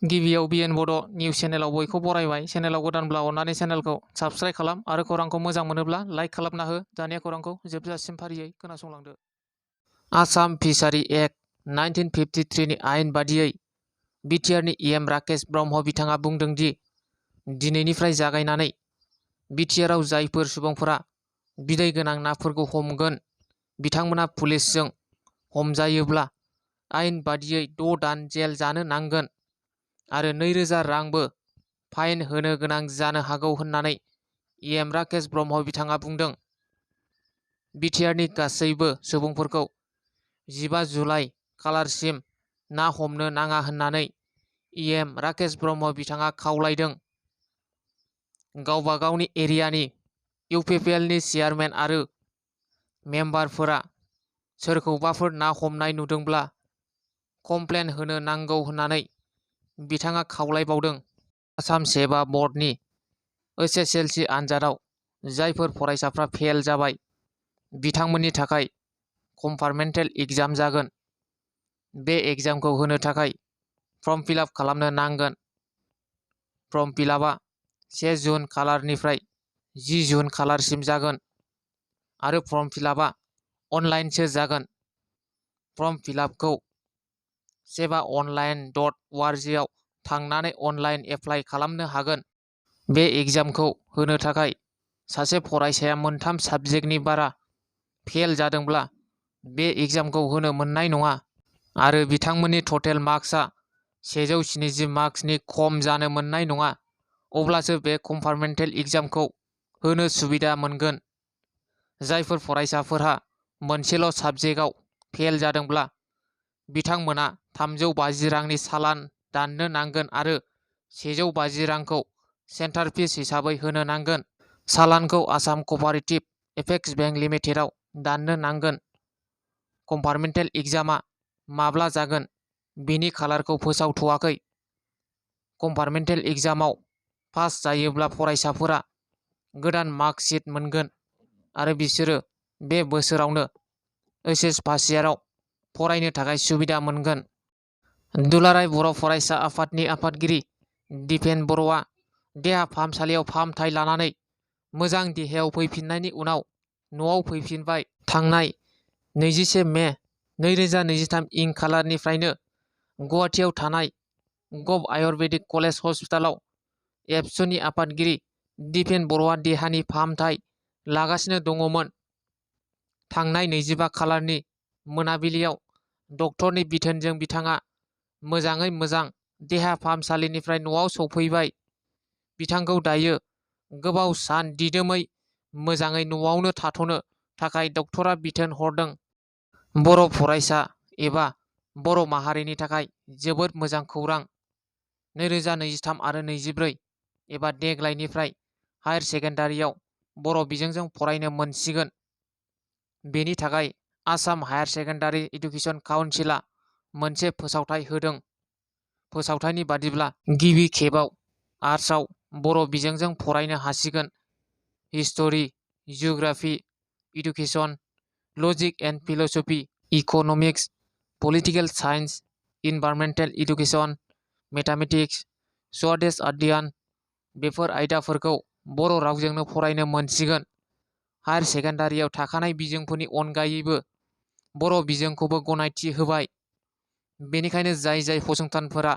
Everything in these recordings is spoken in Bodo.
गिबियाव BTR Bodo निउस चेनेलाव बयखौ बरायबाय। चेनेलाव गोदानब्ला अन्नानै चेनेलखौ साबस्क्राइब खालाम आरो खौरांखौ मोजां मोनोब्ला लाइक खालामना हो। दानिया खौरांखौ जोबजासिम फारियै खोनासंलांदो। आसाम फिसारि एक्ट 1953 नि आयेन बादियै BTRनि EM राकेश ब्रह्म बिथाङा बुंदों दि दिनैनिफ्राय जागायनानै BTRआव जायफोर सुबुंफोरा बिदै गोनां नाफोरखौ हमगोन बिथांमोना पुलिसजों हमजायोब्ला आयेन बादियै 6 दान जेल जानो नांगोन आरो 2000 रांबो फाइन होनो गोनां जानो हागौ होननानै EM राकेश ब्रह्म बिथाङा बुंदों। BTRनि गासैबो सुबुंफोरखौ 15 जुलाइ खालारसिम ना हमनो नाङा होननानै EM राकेश ब्रह्म बिथाङा खावलायदों। गावबा गावनि एरियानि UPPLनि चेयारमेन आरो मेम्बारफोरा सोरखौबाफोर ना हमनाय नुदोंब्ला कमप्लेन होनो नांगौ होननानै बिथाङा खावलायबावदों। आसाम सेबा बर्डनि HSLC आनजादाव जायफोर फरायसाफ्रा फेल जाबाय बिथांमोननि थाखाय कम्पार्टमेन्टेल एग्जाम जागोन। बे एग्जामखौ होनो थाखाय फर्म फिलआप खालामनो नांगोन। फर्म फिलआपआ 1 जुन खालारनिफ्राय 10 जुन खालारसिम जागोन आरो फर्म फिलआपआ अनलाइनसो जागोन। फर्म फिलआपखौ sebaonline.org आव थांनानै अनलाइन एप्लाइ खालामनो हागोन। बे एग्जामखौ होनो थाखाय सासे फरायसाया मोनथाम साबजेक्टनि बारा फेल जादोंब्ला बे एग्जामखौ होनो मोननाय नङा आरो बिथांमोननि टटेल मार्क्सआ 170 मार्क्सनि खम जानो मोननाय नङा। अब्लासो बे कम्पार्टमेन्टेल एग्जामखौ होनो सुबिदा मोनगोन। जायफोर फरायसाफोरहा मोनसेल' साबजेक्टआव फेल जादोंब्ला बिथांमोना 350 रांनि सालान दाननो नांगोन आरो 150 रांखौ सेन्टार फिस हिसाबै होनो नांगोन। सालानखौ आसाम क'पारेटिभ एपेक्स बेंक लिमिटेडआव दाननो नांगोन। कम्पार्टमेन्टेल एग्जामआ माब्ला जागोन बेनि खालारखौ फोसावथ'वाखै। कम्पार्टमेन्टेल एग्जामाव पास जायोब्ला फरायसाफोरा गोदान मार्कशीट मोनगोन आरो बिसोरो बे बोसोरावनो HS फार्स्ट इयाराव फरायनो थाखाय सुबिदा मोनगोन। दुलाराय बर' फरायसा आफादनि आफादगिरि दिपेन बर'आ देहा फाहामसालियाव फाहामथाय लानानै मोजां देहायाव फैफिननायनि उनाव न'आव फैफिनबाय। थांनाय 21 मे 2023 इं खालारनिफ्रायनो गुवाहाटीआव थानाय गभ आयुर्वेदिक कलेज हस्पिटालाव एबसुनि आफादगिरि दिपेन बर'आ देहानि फाहामथाय लागासिनो दङमोन। थांनाय 25 खालारनि मोनाबिलियाव डक्टरनि बिथोनजों बिथाङा मोजाङै मोजां देहा फाहामसालिनिफ्राय न'आव सौफैबाय। बिथांखौ दायो गोबाव सान दिदोमै मोजाङै न'आवनो थाथ'नो थाखाय डक्टरा बिथोन हरदों। बर' फरायसा एबा बर' माहारिनि थाखाय जोबोद मोजां खौरां। 2023 आरो 24 एबा देग्लायनिफ्राय हायार सेकेन्डारियाव बर' बिजोंजों फरायनो मोनसिगोन। बेनि थाखाय आसाम हायार सेकेन्डारि इडुकेसन काउन्सिलआ मोनसे फोसावथाय होदों। फोसावथायनि बादिब्ला गिबि खेबाव आर्ट्सआव बर' बिजोंजों फरायनो हासिगोन। History, geography, education, logic and philosophy, economics, political science, environmental education, mathematics, स्वदेश अध्ययन बेफोर आयदाफोरखौ बर' रावजोंनो फरायनो मोनसिगोन। हायार सेकेन्डारियाव थाखानाय बिजोंफोरनि अनगायैबो बर' बिजोंखौबो गनायथि होबाय। बेनिखायनो जाय फसंथानफोरा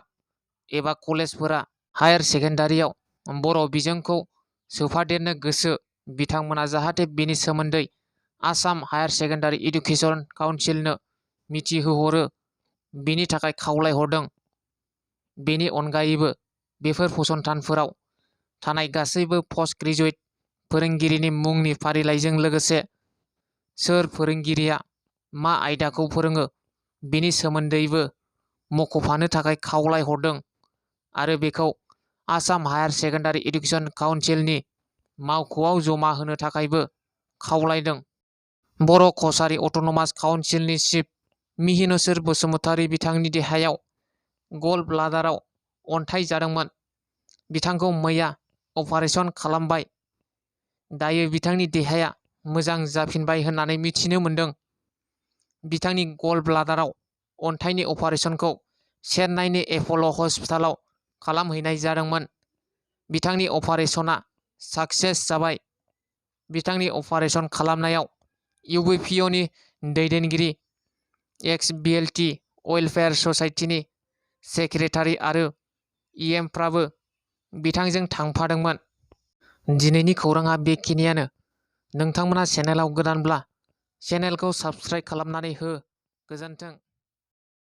एबा कलेजफोरा हायार सेकेन्डारियाव बर' बिजोंखौ सोफादेरनो गोसो बिथांमोना जाहाथे बेनि सोमोन्दै आसाम हायार सेकेन्डारि इडुकेसन काउन्सिलनो मिथिहोहरो बेनि थाखाय खावलायहरदों। बेनि अनगायैबो बेफोर फसंथानफोराव थानाय गासैबो पस्ट ग्रेजुवेट फोरोंगिरिनि मुंनि फारिलाइजों लोगोसे सोर फोरोंगिरिया मा आयदाखौ फोरोङो बेनि सोमोन्दैबो मख'फानो थाखाय खावलायहरदों आरो बेखौ आसाम हायार सेकेन्डारि इडुकेसन काउन्सिलनि मावख'आव जमा होनो थाखायबो खावलायदों। बर' कछारी अट'नमास काउन्सिलनि चिफ मिहिनोसोर बसुमतारी बिथांनि देहायाव गल ब्लाडाराव अन्थाइ जादोंमोन। बिथांखौ मैया अपारेसन खालामबाय। दायो बिथांनि देहाया मोजां जाफिनबाय होननानै मिथिनो मोन्दों। बिथांनि गल ब्लाडाराव अन्थाइनि अपारेशनखौ चेन्नाइनि एप'ल' हस्पिटालाव खालामहैनाय जादोंमोन। बिथांनि अपारेशना साक्सेस जाबाय। बिथांनि अपारेशन खालामनायाव UBPOनि दैदेनगिरि, एक्स BLT वेलफेयार ससाइटिनि सेक्रेटारि आरो EMफ्राबो बिथांजों थांफादोंमोन। दिनैनि खौराङा बेखिनियानो। नोंथांमोना चेनेलाव गोदानब्ला चेनेलखौ साबस्क्राइब खालामनानै हो। गोजोन्थों।